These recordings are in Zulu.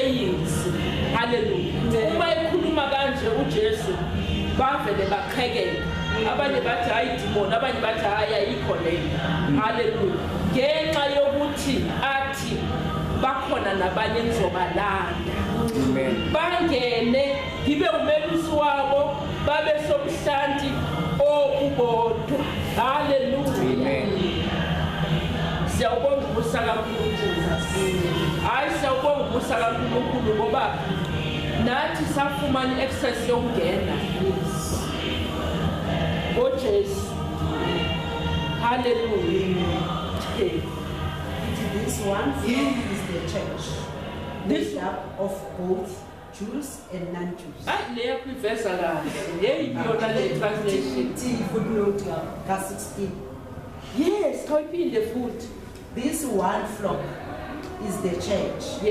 sayings. Hallelujah. Uma ekhuluma kanje uJesu, bavele baqhekeka. Abanye bathi, "Hayi, demon." Abanye bathi, "Hayi, ayikho leyo." Hallelujah. Ngenxa yokuthi athi bakhona nabanye engizobalanda. Amen. Bangene, ngibe umelusi wabo, babe somhlanti owodwa. Haleluya. Amen. Siyawubonga umusa kaNkulunkulu. Hayi, siyawubonga umusa kaNkulunkulu, ngoba nathi safumana i-access yokungena ngoJesu. Haleluya. This one flock is the church, made up of both Jews and non-Jews. Hayi, leyo kuyiveza kahle. Yeyi, yona le translation. T footnote ka-16. Yes, khawuyiphinde futhi. This one flock is the church,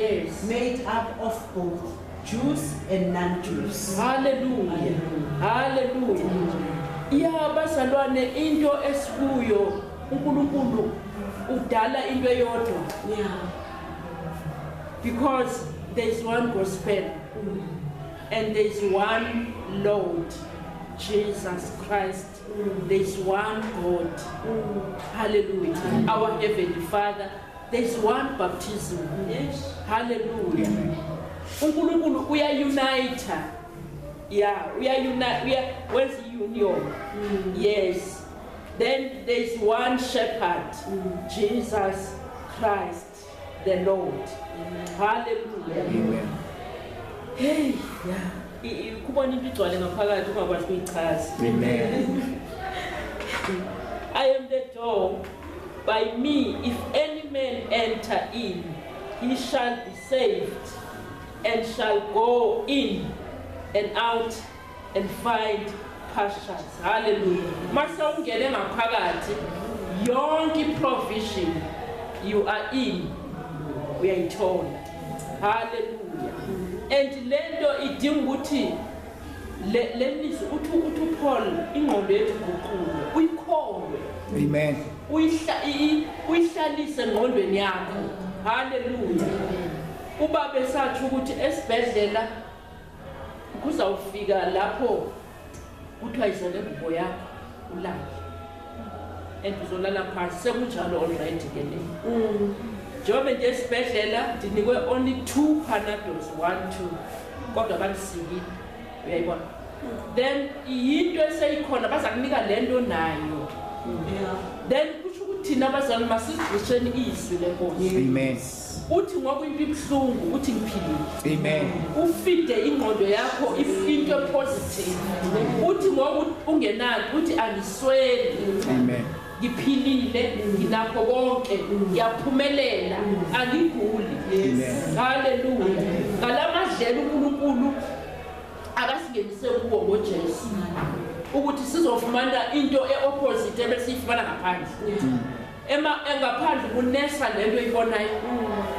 made up of both Jews and non-Jews. Haleluya, haleluya. Ya bazalwane, into esikuyo, uNkulunkulu udala into eyodwa because there is one gospel and there is one Lord Jesus Christ. There is one God, hallelujah, our heavenly Father. There is one baptism. Hallelujah. UNkulunkulu uyaunite, yeah, uyaunite, uya wenza union. Yes. Then there is one shepherd, Jesus Christ the Lord. Hallelujah. Amen. Hey, yeah. Kubona into igcwale ngaphakathi, ungakwazi ukuyichaza. Amen. I am the door. By me, if any man enter in, he shall be saved and shall go in and out and find pastures. Hallelujah. Mase ungene ngaphakathi, yonke provision you are in, uyayithola. Hallelujah. And lento idinga ukuthi le lizwi, uthi uPaul, ingqondo yethu iguqulwe, uyikholwe. Amen. Uyihlalise engqondweni yakho. Haleluya. Ubaba esathi ukuthi esibhedlela kuzawufika lapho kuthiwa izele ngubo yakho ulale and uzolala phansi. Sekunjalo already ke le. Njengoba nje esibhedlela ndinikwe only two Panados, one, two, kodwa bandisikile, uyayibona. Then yinto eseyikhona, baza kunika le nto nayo. Then kusho ukuthi thina abazali masizigqisheni izwi leNkosi. Amen. Uthi ngoba into ibuhlungu, uthi, "Ngiphilile." Amen. Ufide ingqondo yakho into epositive. Uthi ngoba ungenani, uthi, "Angisweli." Amen. Ngiphilile, nginakho konke, ngiyaphumelela, angiguli. Amen. Haleluya. Ngalamadlela uNkulunkulu akasingenise kuwo ngoJesu, ukuthi sizofumana into e-opposite ebesiyifumana ngaphandle. Ema engaphandle kunesa lento oyibonayo,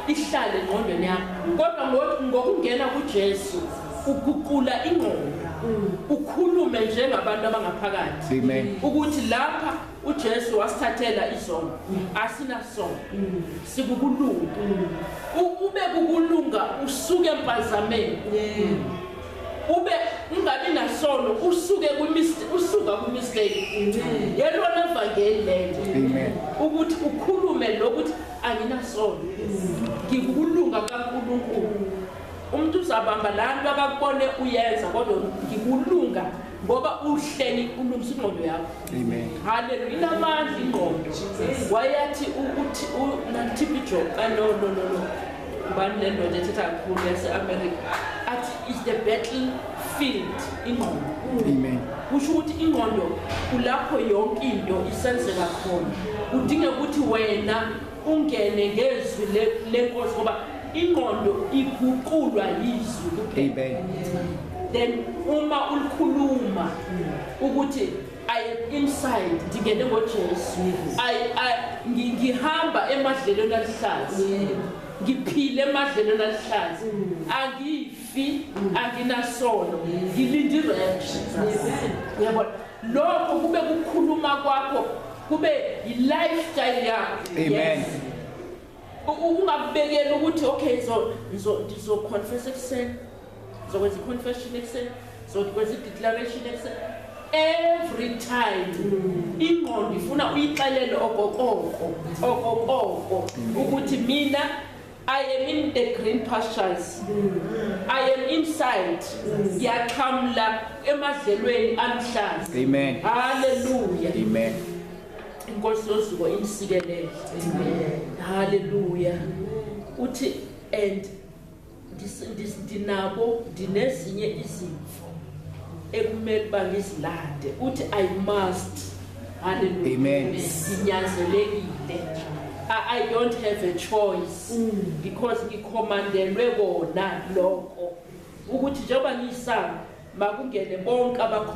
ihlale engqondweni yakho, kodwa ngokungena kuJesu uguqula ingqondo, ukhulume njengabantu abangaphakathi. Amen. Ukuthi lapha uJesu wasithathela izono, asinasono, sikukulunga. Ube kukulunga, usuke empazameni, ube ungabi nasono, usuke usuka kwimistake. Yelona vangeli lento. Amen. Ukuthi ukhulume lokuthi anginasono, ngikukulunga kaNkulunkulu. Umuntu uzabamba laa nto akakubone uyenza, kodwa ngikulunga ngoba uhleli ulungisa ingqondo yakho. Amen. Haleluya. Inamandla ingqondo. Wayathi uthi naTB Joshua, no, no, no, no, ubani le ndoda ethetha kakhulu yase-America, athi is the battle field ingqondo. Amen. Kusho ukuthi ingqondo kulapho yonke into isenzeka khona. Kudinga ukuthi wena ungene ngezwi leNkosi, ngoba ingqondo iguqulwa yizwi kuphela. Amen. Then uma ulikhuluma ukuthi I am inside, ndingene ngoJesu, ngihamba emadlelweni aluhlaza, ngiphile emadlelweni aluhlaza, angifi, anginasono, ngilinde irapture, uyabona. Lokho kube kukhuluma kwakho, kube i-lifestyle yakho. Amen. Yes. Ungakubekeli ukuthi okay, ndizoconfess ekuseni, ngizokwenza i-confession ekuseni, ngizokwenza i-declaration ekuseni. Every time ingqondo ifuna uyixelele okokoko okokoko ukuthi mina I am in the green pastures, I am inside, ngiyaxhamla emadlelweni aluhlaza. Amen. Haleluya. Amen. Inkosi yozuko inisikelele. Haleluya. Uthi and ndinabo, ndinezinye izimvu ekumele uba ngizilande. Uthi I must. Haleluya. Amen. Ndinyanzelekile. I don't have a choice because ngikhomandelwe kona lokho ukuthi njengoba ngiyisango makungene bonke.